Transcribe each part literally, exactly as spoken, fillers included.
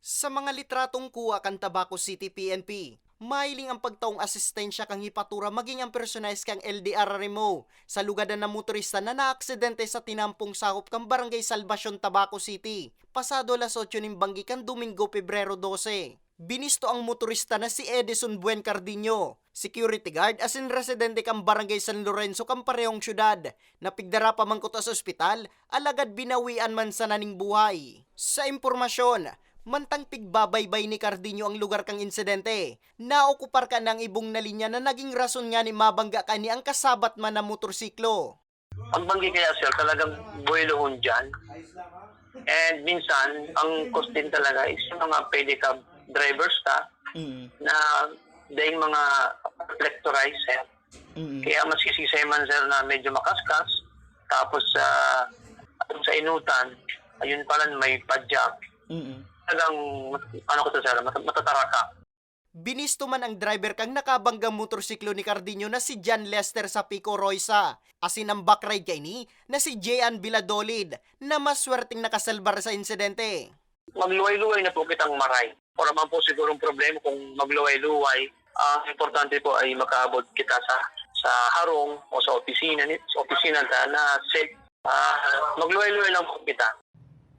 Sa mga litratong kuha kan Tabaco City P N P, mahiling ang pagtaong asistensya kan hepatura magin ang personahe kan L D R R M O sa lugadan na motorista na naaksidente sa tinampong sakop kan Barangay Salvacion, Tabaco City, pasado alas otso nin banggi kan Domingo, Pebrero dose. Binisto ang motorista na si Edison Buen Cardiño, security guard asin residente kan Barangay San Lorenzo kan parehong syudad, na pigdara pa man kuta sa ospital, alagad binawian man sana nin buhay. Sa impormasyon, mantang pigbabaybay ni Cardiño ang lugar kan insidente, naokupar kan ang ibong na linya na nagin rason ngani mabangga kani ang kasabat man na motorsiklo. Ang banggi kaya, sir, talagang buwelohon dyan. And minsan, ang cause din talaga is yung mga pedicab drivers ka Mm. na daing mga reflectorize, sir. Mm. Kaya masisisay man, sir, na medyo makaskas. Tapos, ah, sa inutan, ayun pala, may padyak. Mm. Talagang, ano ko to, sir, mat- matataraka. Binisto man ang driver kan nakabanggang motorsiklo ni Cardiño na si John Lester Sapico Roysa, asin ang backride kaini na si Jean Villadolid, na maswerteng nakasalbar sa insidente. Magluway-luway na po kitang maray. Wala man po sigurong problema kung magluway-luway. Ang importante po ay makaabot kita sa sa harong o sa opisina ni sa opisina ta na safe. Ah, magluway-luway lang po kita.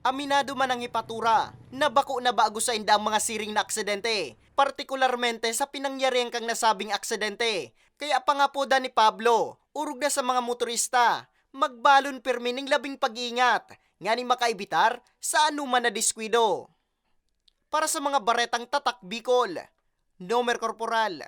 Aminado man ang hepatura na bako na bago sainda ang mga siring na aksidente, partikularmente sa pinangyarihan kan nasabing aksidente. Kaya pangapodan ni Pablo, orog na sa mga motorista, magbalon pirmi nin labing pag-iingat, nganing makaibitar sa anoman na diskuido. Para sa mga baretang Tatak Bicol, Nomer Corporal.